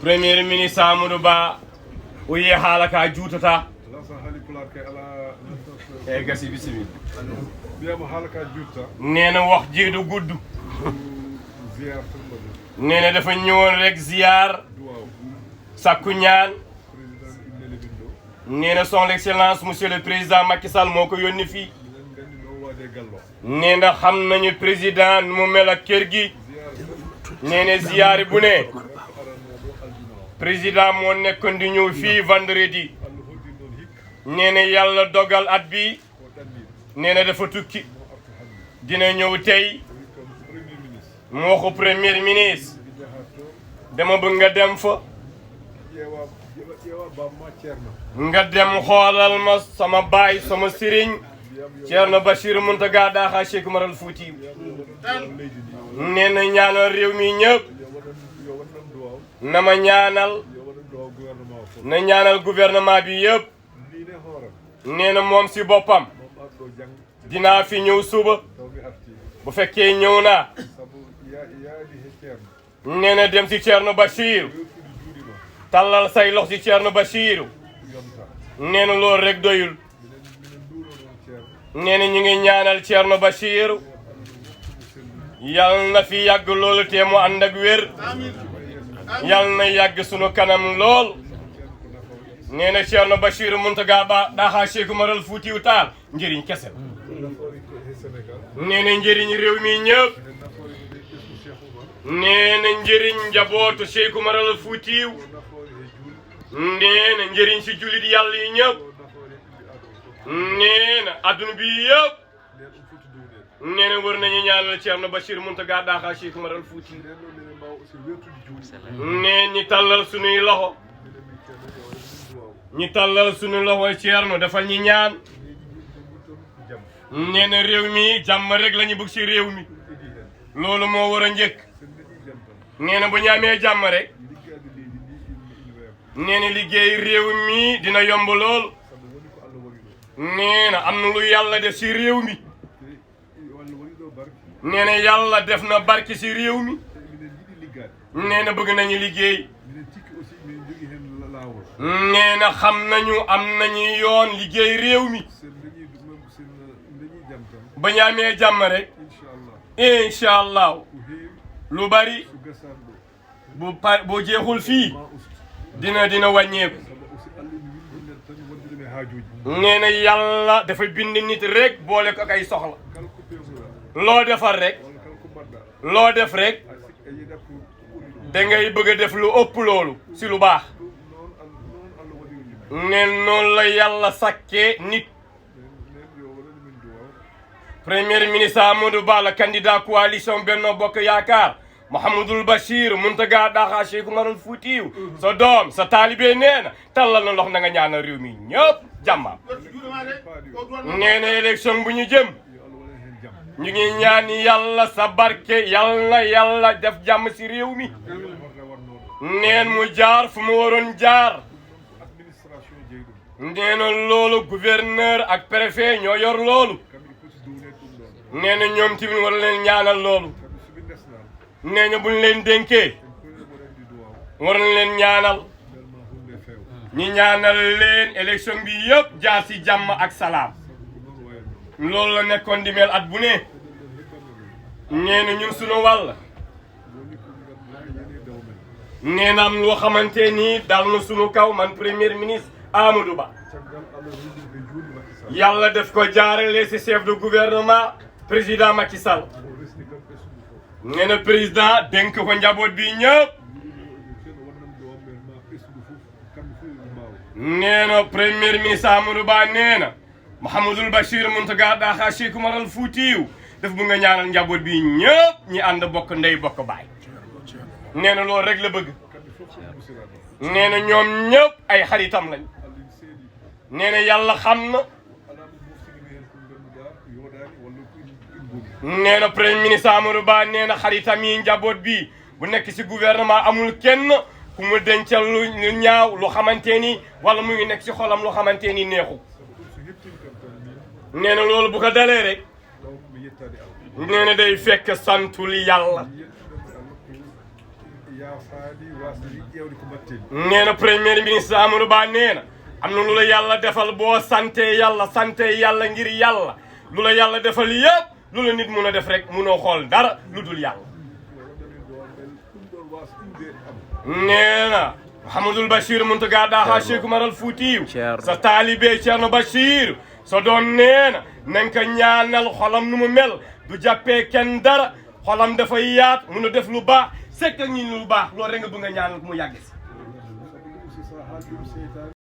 Premier ministre Amadou Ba o yi haala ka juutata e gasi bisimilla mbiyama haala ka juutta nee na wax ji du gudd nee na dafa ñëwoon rek ziar sakku ñaan nee na son excellence monsieur le président Macky Sall moo ko yónni fii nee na xam nañu président nu mu mel ak kër gi nee na ziyaari bu ne président moo nekkoon di ñëw fii vendredi nee na yàlla dogal at bi nee na dafa tukki dina ñëw tey moo ko premier ministre dama bëgg nga dem fa nga dem xoolal ma sama baay sama sëriñ Ceerno Bachir Muntaga Daha Cheikh Oumar Al Fouti nee na ñaanal réew mi ñëpp na ma ñaanal na ñaanal gouvernement bi yëpp nee na moom si boppam dinaa fi ñëw suba bu fekkee ñëw naa nee na dem si Ceerno Bachir tallal say lox si Ceerno Bachir nee na loolu rek doyul nee na ñu ngi ñaanal Ceerno Bachir yal na fi yàgg loolu te mu ànd ak wér yal na yàgg sunu kanam lool nee na Ceerno Bachir Muntaga Daha Cheikh Oumar Al Foutiou Tall njëriñ kese nee na njëriñ réew mi ñëpp nee na njëriñ njabootu Cheikh Oumar Al Foutiou nee na njëriñ si jullit yàlla yi ñëpp nee na adduna bi yëpp nee na war nañu ñaanal Ceerno Bachir Muntaga Daha Cheikh Oumar Al Foutiou nee ñi tàllal sunuy loxo ñi tàllal sunuy loxo Ceerno defal ñi ñaan nee na réew mi jàmm rek la ñu bëgg si réew mi loolu moo war a njëkk nee na bu ñu amee jàmm rek nee na liggéey réew mi dina yomb lool nee na am na lu yàlla def si réew mi nee na yàlla def na barke si réew mi nee na bëgg nañu liggéey nee na xam nañu am nañu yoon liggéey réew mi ba ñu amee jàmm rek incha allah lu bari bu jeexul fii dina wàññeeku nee na yàlla dafa bind nit rek boole ko ak ay soxla loo defar rek loo def rek da ngay bëgg a def lu ëpp loolu si lu baax ne noonu la yàlla sakkee nit premier ministre Amadou Ba la candidat coalition Benno Bokk Yaakaar Mouhamadoul Bachir Muntaga Daha Cheikh Oumar Al Foutiou sa doom sa taalibe nee na tallal na lox na nga ñaanal réew mi ñëpp jàmmam nee na élection bu ñu jëm ñu ngi ñaan yàlla sa barke yàlla def jàmm si réew mi neen mu jaar fu mu waroon jaar nee na loolu gouverneur ak préfet ñoo yor loolu nee na ñoom tamit war leen ñaanal loolu nee na buñ leen dénkee war na leen ñaanal ñi ñaanal leen élection bi yëpp jaar si jàmm ak salaam loolu la nekkoon di mel at bu ne nee na ñun sunu wàll nee na am loo xamante ni dal na sunu kaw man premier ministre Amadou Ba yàlla def ko jaarale si chef de gouvernement président Macky Sall nee na président dénk ko njaboot bi ñëpp nee na premier ministre Amadou Ba nee na Mouhamadoul Bachir Muntaga Daha Cheikh Oumar Al Foutiou daf bu nga ñaanal njaboot bi ñëpp ñi ànd bokk ndey bokk baay nee na loolu rek la bëgg nee na ñoom ñëpp ay xaritam lañ nee na yàlla xam na nee na premier ministre Amadou Ba nee na xaritam yi njaboot bi bu nekk si gouvernement amul kenn ku mu dencal lu ñaaw lu xamante ni wala mu ngi nekk si xolam lu xamante ni neexu nee na loolu bu ko dalee rek nee na day fekk santul yàlla ya faadi wasni ƴewde ko batteni nee na premier ministre Amadou Ba nee na am na lu la yàlla defal boo sante yàlla ngir yàlla lu la yàlla defal yëpp lu la nit mun a def rek munoo xool dara lu dul yàlla nee na Mouhamadoul Bachir Mountaga Daha Cheikh Oumar Al Foutiyou sa taalibe Thierno Bachir so doon nee na nañ ko ñaanal xolam nu mu mel du jàppee kenn dara xolam dafay yaat mun a def lu baax sekk ak ñi lu baax loolu rek nga bëgg nga ñaanal mu yàgg si